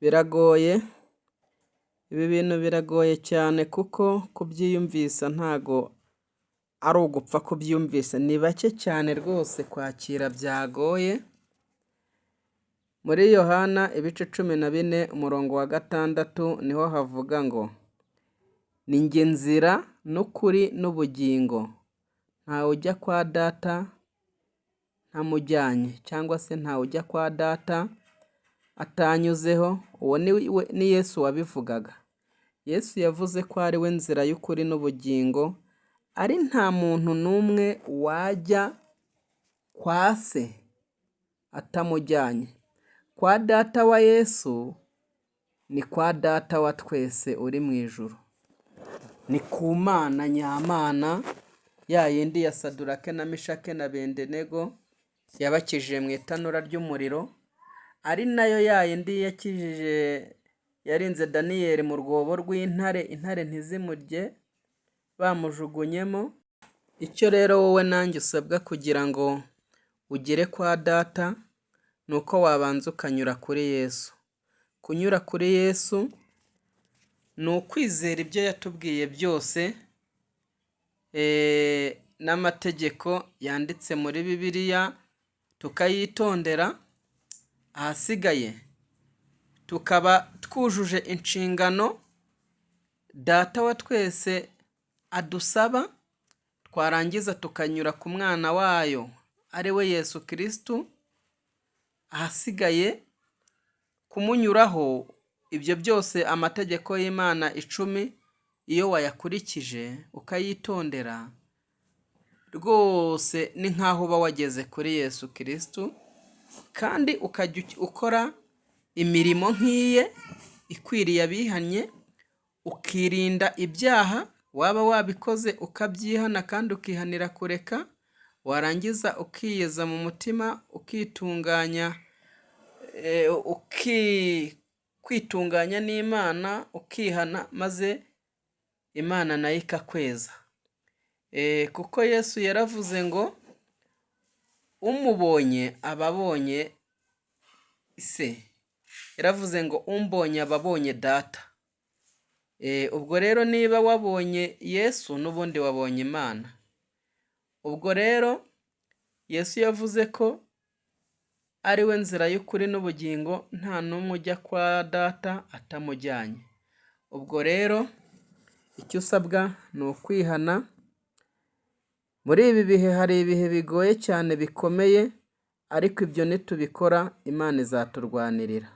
Biragoye, ibi bintu biragoye cyane kuko kubyiyumvisa ntago ari ugupfa kubyiyumvisa, ni bake cyane rwose kwakira byagoye. Muri Yohana ibice 14 umurongo wa 6 niho havuga ngo: "Ni njye nzira n'ukuri n'ubugingo, ntawe ujya kwa data ntamujyanye", cyangwa se ntawe ujya kwa data atanyuzeho. Uwo ni Yesu wabivugaga. Yesu yavuze ko ari we nzira y'ukuri n'ubugingo, ari nta muntu n'umwe wajya kwa se atamujyanye. Kwa data wa Yesu ni kwa data wa twese uri mu ijuru, ni ku Mana nyamana, ya yindi ya Sadurake na Mishake na Abedenego yabakijije mu itanura ry'umuriro, ari nayo ya yindi yakijije, yarinze Daniyeli mu rwobo rw'intare, intare ntizimurye bamujugunyemo. Icyo rero wowe nanjye usabwa kugira ngo ugere kwa data, ni uko wabanza ukanyura kuri Yesu. Kunyura kuri Yesu ni ukwizera ibyo yatubwiye byose n'amategeko yanditse muri Bibiliya tukayitondera, ahasigaye tukaba twujuje inshingano data wa twese adusaba, twarangiza tukanyura ku mwana wayo ari we Yesu Kirisitu, ahasigaye kumunyuraho ibyo byose, amategeko y'Imana 10, iyo wayakurikije ukayitondera, rwose ni nk'aho uba wageze kuri Yesu Kirisitu, kandi ukajya ukora imirimo nk'iye ikwiriye abihannye, ukirinda ibyaha, waba wabikoze ukabyihana kandi ukihanira kureka, warangiza ukiyeza mu mutima, ukitunganya, kwitunganya n'Imana, ukihana, maze Imana nayo ikakweza. Kuko Yesu yaravuze ngo umubonye aba abonye se, yaravuze ngo umbonye aba abonye data. Ubwo rero niba wabonye Yesu n'ubundi wabonye Imana. Ubwo rero Yesu yavuze ko ari we nzira y'ukuri n'ubugingo, nta n'umwe ujya kwa data atamujyanye. Ubwo rero icyo usabwa ni ukwihana. Muri ibi bihe hari ibihe bigoye cyane bikomeye, ariko ibyo nitubikora Imana izaturwanirira.